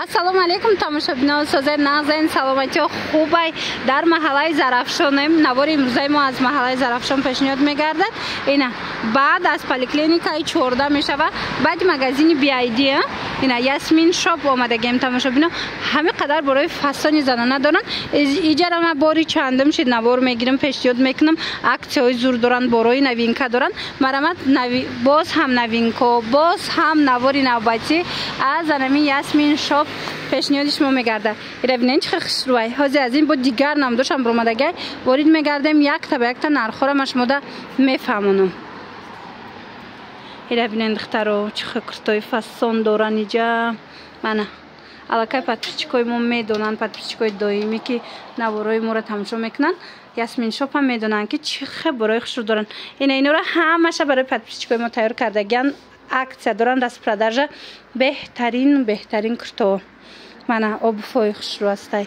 Ассалому алайкум, тамошобинон, созед, нағзен, саломатиё, хубай. Дар маҳаллаи Зарафшонем. Навори имрӯзаи мо аз маҳаллаи Зарафшон пешниҳод мегардад. Ина баъд аз поликлиникаи 14 мешава, баъди магазини BID, ина Ясмин шоп омадагем, тамошобино. Ҳамин қадар борои фасони занона доранд. Иҷара ма бори чандум шид навор мегирам, пешниҳод мекунам. Аксияҳои зур доранд, борои новинка доранд. Марамат, боз ҳам новинко, боз ҳам навори навбатӣ аз анами Ясмин шоп пешниҳоди шумо мегардад. Ира бинен, чӣ хушрӯай. Ҳозир аз ин бо дигар намудошам баромадагай, ворид мегардем, якта ба якта нархҳоро ма шумода мефаҳмонам. Ира бинен, духтаро, чӣ куртои фасон доранд иҷа. Мана аллакай подписчикои мо медонанд, подписчикои доимӣ, ки наворои моро тамошо мекунанд, Ясмин шоп ҳам медонанд, ки чӣ хел борои хушрӯ доранд. Ина инора ҳамаша барои подписчикои мо тайёр кардагиан, акция доранд, распродажа. Беҳтарин, беҳтарин куртоҳо. Мана обувҳои хушрӯ ҳастай,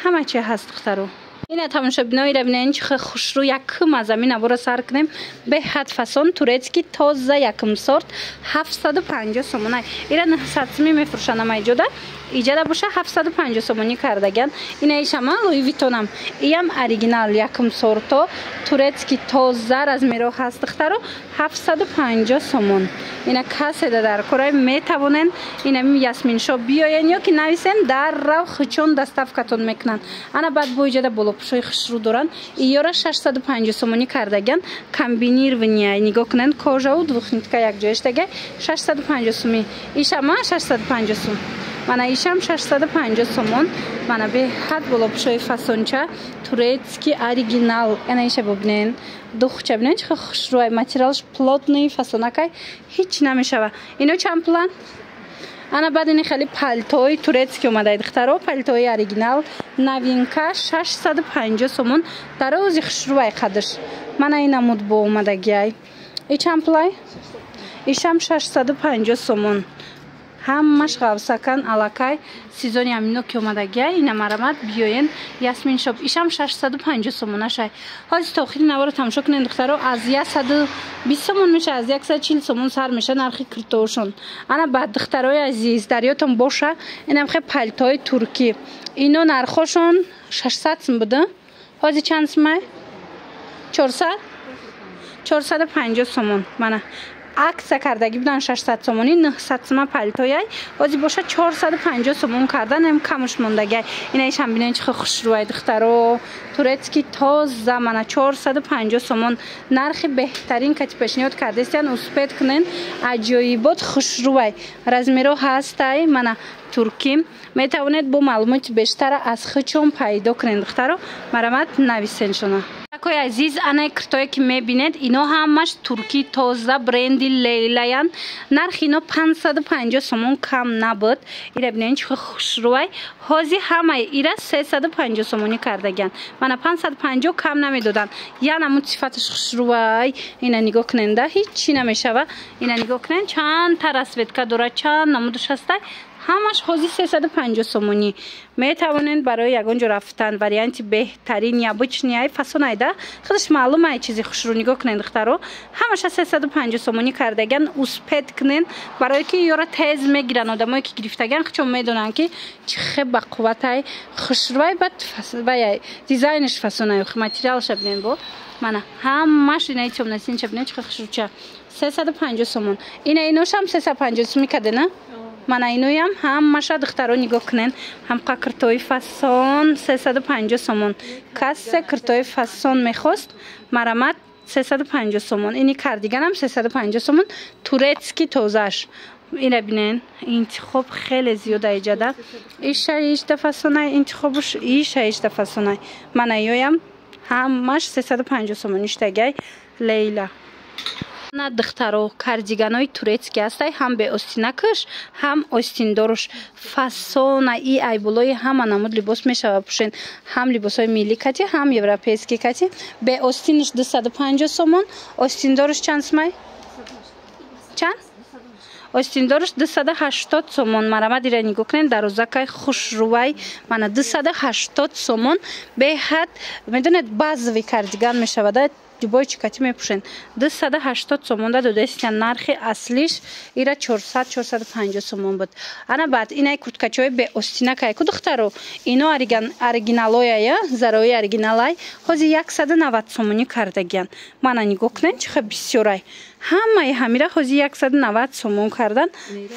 ҳама чи ҳаст, духтаро. Ина, тамошобино, ира бинен, чӣ хел хушрӯ. Якум аз ҳамин навора сар кунем. Беҳад фасон, турецкий, тоза, якум сорт, 750 сомонай. Ира 900 сумӣ мефурӯшанд ама иҷода. Иҷада боша, 750 сомонӣ кардагиан. Ина ишама Луи Витонам, иям оригинал, якум сорто, турецкий, тоза, размеро ҳаст, духтаро, 750 сомон. Ина каседа дар корай, метавонен инами Ясмин шоп биёен ё ки нависен, дар рав хучон доставкатон мекунанд. Ана баъд бо иҷода болопӯшои хушрӯ доранд. Иёра 650 сомонӣ кардагиан, комбинированный. Нигоҳ кунед, кожаву двухнитка якҷояштага, 650 сумӣ. Ишама 650 сум. Мана ишам 650 сомон. Мана беҳад болопӯшои фасонча, турецкий, оригинал. Ана иша бубинен, духча бинен, чӣ хел хушрӯай, материалш плотный, фасонакай, ҳеҷ намешава. Ино чанд пуланд? Ана баъд ини хеле палтои турецкий омадай, духтаро, палтои оригинал, новинка, 650 сомон, дарози хушрӯай қадаш. Мана ин намуд бо омадагиай. И чанд пулай? Ишам 650 сомон. Ҳамаш ғавсакан, аллакай сезони ҳамино ки омадагиай. Ина марамат, биёен Ясмин шоп. Ишам 650 сомонашай. Ҳозир то охири наворо тамошо кунед, духтаро. Аз 120 сомон меша, аз 140 сомон сар меша нархи киртоошон. Ана баъд, духтарои азиз, дарётон боша, инам хе палтои туркӣ. Ино нархошон 600 сум буда, ҳозир чанд сумай? 400, 450 сомон. Мана акция кардагӣ будан, 600 сомонӣ, 900 сума палтояй, ҳозир боша, 450 сомон кардан, ем камуш мондагиай. Инаишам бинен, чӣ хел хушрӯай, духтаро, турецкий, тоза. Мана 450 сомон, нархи беҳтарин кати пешниҳод кардастиян. Успеть кунен, аҷоибот хушрӯай, размеро ҳастай. Мана туркӣ, метавонед бо маълумоти бештара аз хучон пайдо кунед, духтаро, марамат, нависеншона. Акои азиз, анаи киртое ки мебинед, ино ҳамаш туркӣ, тоза, бренди Лейлаян. Нархи ино 550 сомон кам набуд. Ира бинед, чӣ хушрӯай. Ҳозир ҳамаи ира 350 сомонӣ кардагиан. Мана 550 кам намедоданд. Я намуд сифаташ хушрӯай. Ина нигоҳ куненда, ҳеҷ чӣ намешава. Ина нигоҳ кунед, чанд та расцветка дорад, чанд намудаш ҳастай. Ҳамаш ҳозир 350 сомонӣ. Метавонед барои ягон ҷо рафтан, варианти беҳтарин, необычный, фасонайда, худаш маълум ай, чизи хушрӯ. Нигоҳ кунед, духтаро, ҳамаша 350 сомонӣ кардагиан. Успеть кунен, барое ки ёра тез мегиранд. Одамое ки гирифтагиан, хучон медонанд, ки чӣ хел бақувватай, хушрӯай. Бад вай дизайнаш фасонай, материалша бинен. Бо мана ҳамаш инаи тёмно-синийча бинен, чӣ хел хушрӯча, 350 сомон. Ина иношам 350 сумӣ кардена. Мана иноям ҳамаша, духтаро, нигоҳ кунен, ҳамқа киртои фасон, 350 сомон. Касе киртои фасон мехост, марамат, 350 сомон. Ини кардиганам 350 сомон, турецкий, тозааш. Ира бинен, интихоб хеле зиёда иҷада. Иша ишта фасонай, интихобуш иша ишта фасонай. Мана иёям ҳамаш 350 сомон иштагай, Лейла. На, духтаро, кардиганои турецкий ҳастай, ҳам беостинакаш, ҳам остиндоруш, фасона. И айбулои ҳама намуд либос мешава пӯшен, ҳам либосҳои миллӣ кати, ҳам европейский кати. Беостинаш 250 сомон. Остиндоруш чанд сумай? Чанд? Остиндоруш 280 сомон. Марамад, ира нигоҳ кунед, дарозакай, хушрувай. Мана 280 сомон. Беҳад, медонед, базовый кардиган мешавада. Дубой чикати мепӯшен. 280 сомон да додаистиян, нархи аслиш ира 400, 450 сомон буд. Ана баъд инай курткачаҳои беостинакай ку, духтаро, ино оригиналояя, зарои оригиналай, ҳозир 190 сомонӣ кардагиян. Мана нигоҳ кунед, чӣ хел бисёрай. Ҳамаи ҳамира ҳозир 190 сомон кардан,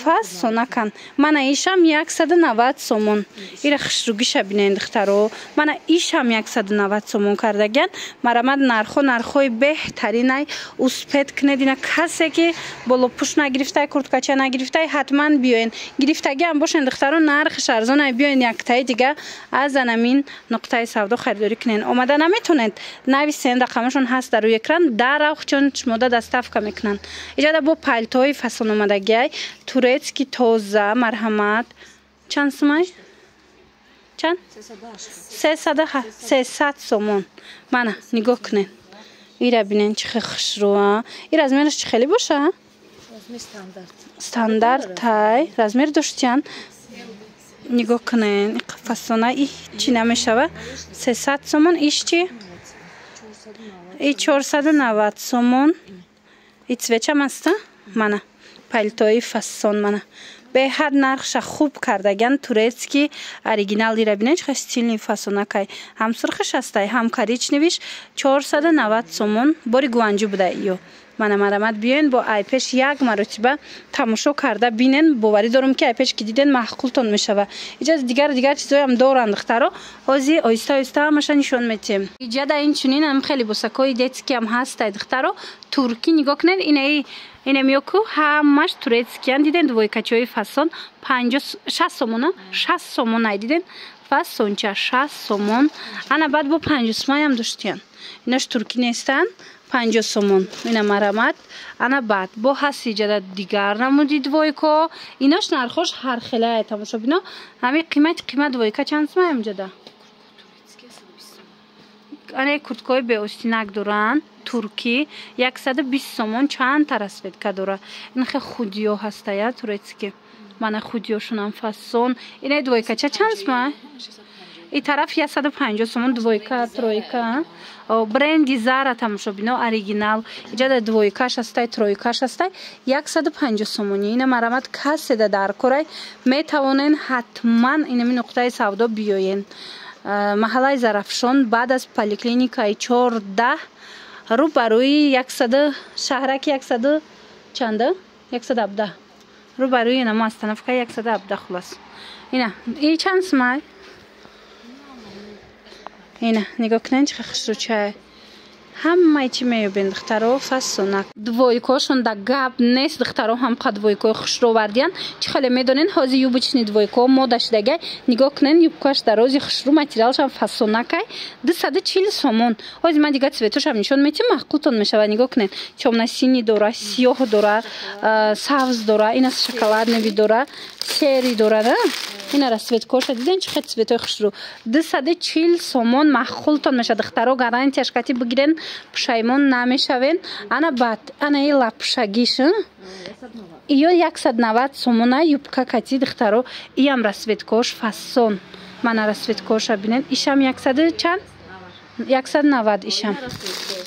фасонакан. Мана ишам 190 сомон. Ира хушругиша бинен, духтаро. Мана ишам 190 сомон кардагиян. Марамад, нархо нархҳои беҳтаринай. Успеть кунед, ина касе ки болопӯш нагирифтай, курткача нагирифтай, ҳатман биёен. Гирифтагиам бошен, духтаро, нархиш арзонай, биёен, яктаи дига аз анамин нуқтаи савдо харидорӣ кунен. Омада наметонед, нависен, рақамашон ҳаст дар рӯи экран, дарав чун шумода доставка мекунанд. Иҷода бо палтои фасон омадагиай, турецкий, тоза. Марҳамат, чанд сумай? Чанд? 300 сомон. Мана нигоҳ кунед, ира бинен, чӣ хел хушрӯа. И размераш чӣ хеле боша? Стандартай размер доштиян. Нигоҳ кунен, фасона и чӣ намешава. 300 сомон. Иш чи? И 490 сомон. И цветчам аста. Мана палтои фасон, мана беҳад нархша хуб кардаган, турецкий, оригинал. Ира бинед, чӣ стильный, фасонакай. Ҳам сурхиш ҳастай, ҳам коричневиш. 490 сомон. Бори Гуанҷу буда ё. Мана, марамат, биёен, бо айпеш як маротиба тамошо карда бинен. Боварӣ дорам, ки айпеш ки диден, маъқултон мешава. Иҷа дигар дигар чизоям доранд, духтаро, ҳозир оҳиста оҳиста ҳамаша нишон метиҳем. Иҷада инчунин ам хеле босакҳои детскиам ҳастай, духтаро, туркӣ. Нигоҳ кунед, инаи инамиёку ҳамаш турецкиян. Диден, двойкачаҳои фасон, 60 сомона, 60 сомонай. Диден, фасонча, 60 сомон. Ана баъд бо 50 сомаям доштиян. Инош туркӣ нестанд, 50 сомон. Ина марамат. Ана баъд бо ҳаст иҷада дигар намуди двойко. Инош нархош ҳархелае, тамошобино. Ҳамин қимати қимат двойка чанд сомаям ҷада? Ана курткаҳои беостинак доранд, туркӣ, 120 сомон. Чандта расцветка дора. Ин хел худиё ҳастая, турецкий. Мана худиёшунам фасон. Инаи двойкача чанд сома? И тараф 150 сомон, двойка, тройка. Бренди Зара, тамошобино, оригинал. Иҷада двойкаш ҳастай, тройкаш ҳастай, 150 сомонӣ. Ина марамат, каседа дар корай, метавонен ҳатман инами нуқтаи савдо биёен. Маҳаллаи Зарафшон, баъд аз поликлиникаи 14, рӯ барои яксаду шаҳраки яксаду чанда, 117, рӯ барои инамо остановкаи 117. Хулас, ина и чанд сумай? Ина нигоҳ кунед, чӣ хушрӯчае. Ҳамаи чӣ меёбен, духтаро, фасонак. Двойкошон да гап нест, духтаро, ҳамқа двойкои хушрӯ овардиян. Чӣ хеле медонен, ҳозир юбочный двойко мода шудагай. Нигоҳ кунен, юбкаш дарози хушрӯ, материалшам фасонакай, 240 сомон. Ҳозир ман дигар цветошам нишон метиҳам, маъқултон мешава. Нигоҳ кунен, тёмно-синий дора, сиёҳ дора, сабз дора, ина шоколадный дора, серый дора. Ина расцветкоша диден, чӣ хел цветои хушрӯ. 240 сомон, маъқултон мешава, духтаро, гарантияш кати бигирен, пушаймон намешавен. Ана баъд ана и лапшагиш ё 190 сомона, юбка кати, духтаро. Иам расцветкош фасон. Мана расцветкоша бинен. Ишам яксаду чанд? 190 ишам.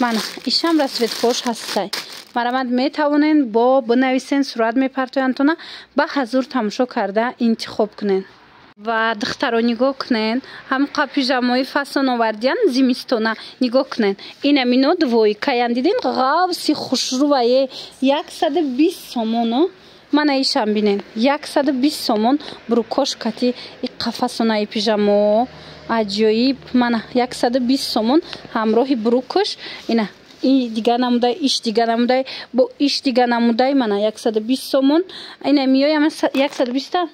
Мана ишам расцветкош ҳастай. Марамад, метавонен бо бинависен, сурат мепартояндтона, ба ҳазур тамошо карда интихоб кунен. Ва духтаро, нигоҳ кунен, ҳамқа пижамои фасон овардиян, зимистона. Нигоҳ кунен, инамино двойкаян. Диден, ғавси хушрӯвае, 120 сомоно. Мана ишам бинен, 120 сомон, брукош кати. Иқа фасонаи пижамо аҷоиб. Мана 120 сомон ҳамроҳи брукош. Ина и дигар намудай, иш дигар намудай, бо иш дигар намудай. Мана 120 сомон. Ина миёям 120-та.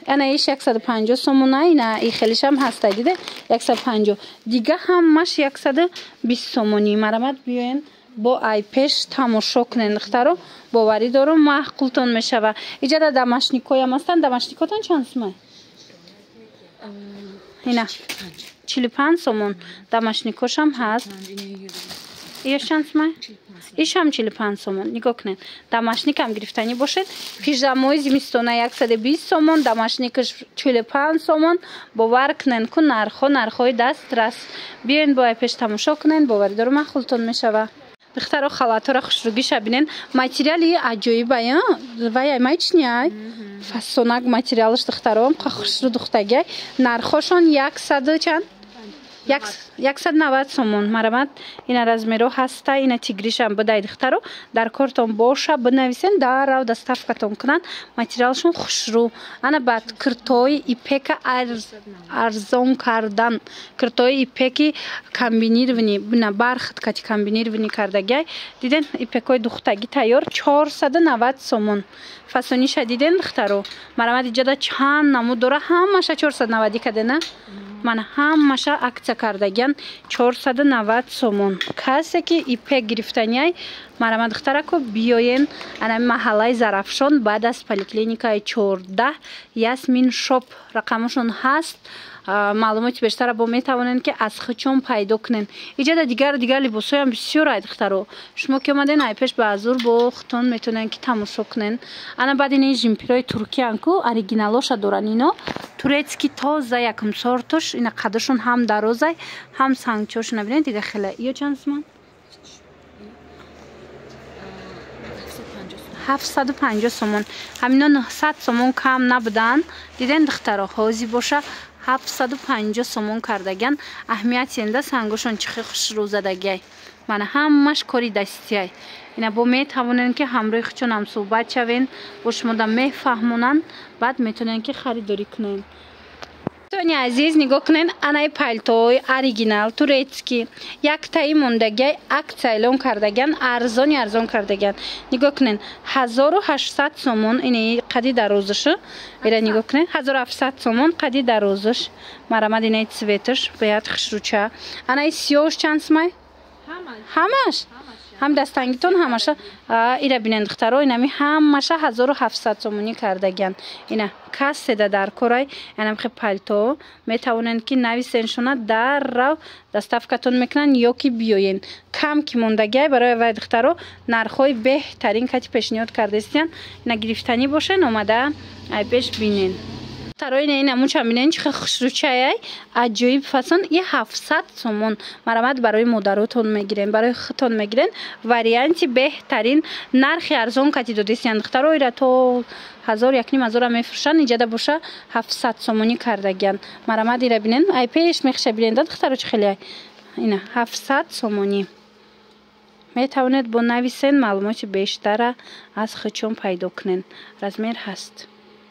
Ана иш 150 сомона. Ина и хелишам ҳастай, диде, 150. Дига ҳамаш 120 сомонӣ. Марамат, биёен, бо айпеш тамошо кунен, духтаро, боварӣ дорум, маъқултон мешава. Иҷада домашникоям ҳастанд. Домашникотон чанд сумай? Ина 45 сомон домашникошам ҳаст. Ё чанд сомон? Ишам 45 сомон. Нигоҳ кунед. Домашникам гирифтанӣ бошед. Пижамои зимистона 120 сомон, домашникаш 45 сомон. Бовар кунед, ку нархҳо нархҳои дастрас. Биёен бо пеш тамошо кунед, боварӣ дорам махултон мешава. Духтаро халатҳоро хушрӯгиша бинен. Материали аҷоибая, вай майчни фасонак материалаш духтаро хушрӯ духтагиай. Нархҳошон 100 чанд? 190 сомон. Марамат ина размеро ҳаста, ина тигришам бидай духтаро. Дар кортон боша бинависен, дарав доставкатон кунанд. Материалшон хушрӯ. Ана баъд киртои ипека арзон кардан. Киртои ипеки комбинированный, бина бархат кати комбинированный кардагиай. Диден ипекои духтагӣ тайёр 490 сомон. Фасониша диден духтаро. Марамат иҷода чанд намуд дора, ҳамаша 490 кадена. Мана ҳамаша акция кардагиян 490 сомон. Касе ки ипек гирифтаниай, марама духтарако биёен ана маҳаллаи Зарафшон баъд аз поликлиникаи 14 Ясмин шоп рақамашон ҳаст. Маълумоти бештара бо метавонед ки аз хучон пайдо кунед. Иҷода дигар дигар либосҳоям бисёр ай духтаро. Шумо ки омаден ай пеш ба азур бо хутон метавонед ки тамошо кунед. Ана баъд ин жимпирои туркиян ку оригиналоша доран ино. Турецкий тоза якум сортуш, ина қадашон ҳам дарозай, ҳам сангчошона бинед дига хеле. Ё чанд сомон? 750 сомон. Ҳамино 900 сомон кам набуданд. Диден духтаро, ҳози боша 750 сомон кардаган. Аҳамияти энда сангошон чихи хушрӯ задагиай. Мана ҳамаш кори дастиай. Ина бо метавонен ки ҳамроҳи худшон ҳам суҳбат шавен, бо шумода мефаҳмонанд, баъд метавонен ки харидорӣ кунен. Дӯстони азиз, нигоҳ кунен, анаи пальтои оригинал турецкий яктаи мондагиай акция эълон кардагиан, арзони арзон кардагиан. Нигоҳ кунен, 1800 сомон инаи қади дарозаш. Ира нигоҳ кунен, 1700 сомон қади дарозаш. Марамад инаи цветаш бояд хушрӯча. Анаи сиёҳш чанд сомай? Ҳамаш? Ҳам дастангитон ҳамаша. Ира бинен духтаро, инами ҳамаша 1700 сомонӣ кардагиан. Ина касседа дар корай анамхе пальто метавонанд ки нависеншона даррав доставкатон мекунанд ё ки биёен. Кам ки мондагиай барои вай духтаро нархҳои беҳтарин кати пешниҳод кардастиян. Ина гирифтанӣ бошен, омада ай пеш бинен. Духтаро ина ина муча бинен чӣ хушрӯчаяй, аҷоиб фасон. И 700 сомон. Марамат барои модаротон мегирен, барои худтон мегирен. Варианти беҳтарин нархи арзон кати додистиян духтаро. Ира то 1000 1500 мефурӯшанд, иҷада боша 700 сомонӣ кардагиян. Марамат ира бинен, ай пеш мехша бинен да духтаро чӣ хеле. Ина 700 сомонӣ. Метавонед бо нависен, маълумоти бештара аз худшон пайдо кунен. Размер ҳаст.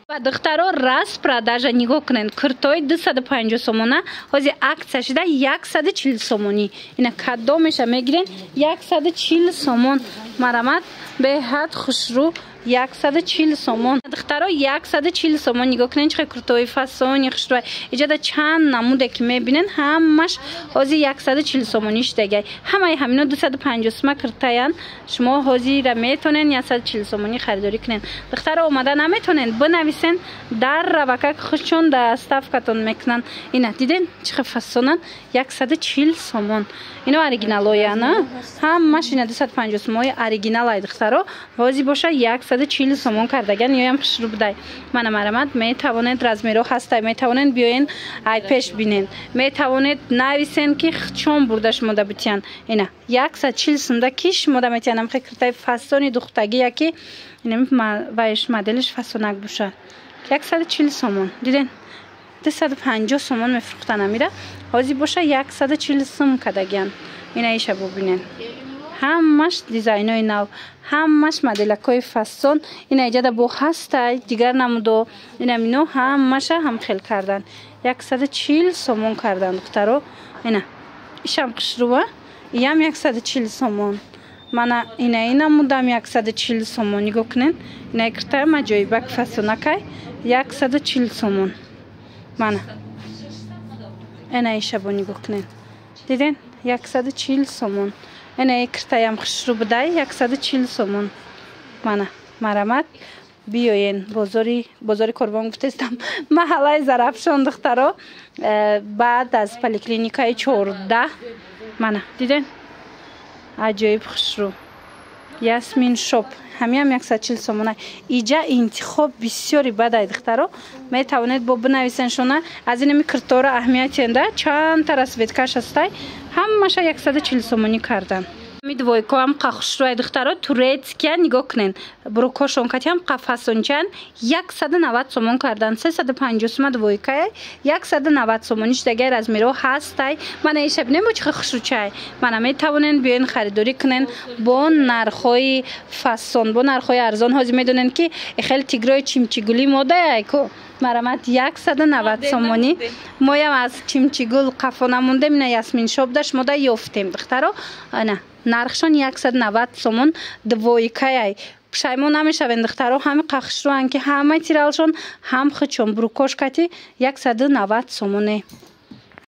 Ва духтаро распродажа нигоҳ кунед. Куртои 250 сомона ҳозир акция шуда 140 сомонӣ. Ина кадомеша мегирен 140 сомон. Марамат беҳад хушрӯ 140 сомон. Духтаро 140 сомон нигоҳ кунед чӣ куртои фасони хушрӯ. Иҷода чанд намуде ки мебинен ҳамаш ҳозир 140 сомонӣ шудагай. Ҳамаи ҳамино 250 сума куртаян. Шумо ҳозира метонен 140 сомонӣ харидорӣ кунед. Духтаро омада наметонен, бинависен дар равакак худшон доставкатон мекунанд. Ина диден чӣ фасонан 140 сомон. Ино оригиналояна. Ҳамаш ина 250 сомои оригиналай духтаро. Ҳозир боша 140 сомон кардаган. Ёям хушрӯ будай. Мана марамат метавонед размеро ҳастай, метавонед биёен ай пеш бинен. Метавонед нависен ки чон бурда шумода битиян. Ина 140 сомда ки шумода метиян. Амхе киртаи фасони духтагӣ яки инами вайш моделиш фасонак боша. 140 сомон. Диден 250 сомон мефурӯхтан амира. Ҳозир боша 140 сом кардагиян. Ина иша бубинен. Ҳамаш дизайнои нав, ҳамаш моделакҳои фасон. Ина иҷада бо ҳастай дигар намудо. Ина мино ҳамаша ҳам хел кардан. 140 сомон кардан духтаро. Ина ишам хушрӯа, иям 140 сомон. Мана ина ина мудам 140 сомон. Нигоҳ кунен, ина киртаям аҷоибак фасонакай 140 сомон. Мана ина иша бо нигоҳ кунен. Диден 140 сомон. Ина киртаям хушрӯ будай 140 сомон. Мана марамат биёен бозори Корвон гуфтестам, маҳаллаи Зарафшон духтаро, баъд аз поликлиникаи 14. Мана диден Аҷоиб хушрӯ. Ясмин Шоп, ҳамиам 140 сомона. Иҷа интихоб бисёри бадай, духтаро. Метавонед бо бинависен шона. Аз инами киртора аҳамиятенда, чандта расцветкаш ҳастай, ҳамаша 140 сомонӣ кардан. Ми двойкоам қа хушрӯай, духтаро, турецкия. Нигоҳ кунен, брукошон катиам қа фасончан, 190 сомон кардан. 350 сума двойкая, 190 сомониш. Дагай размерҳо ҳастай. Мана иша бинем, бо чӣ хушрӯчай. Мана, метавонен биёен, харидорӣ кунен бо нархҳои фасон, бо нархҳои арзон. Ҳозир медонен, ки хеле тигрои чимчигулӣ модаяй ку. Марамат, 190 сомонӣ. Моям аз чимчигул қафо намондем. Ина Ясмин Шопда шумода ёфтем, духтаро. Ана, нархшон 190 сомон двойкаяй. Пушаймон намешавен, духтаро, ҳами қахшрӯан, ки ҳамаи тиралшон, ҳам хичон брукош кати 190 сомоне.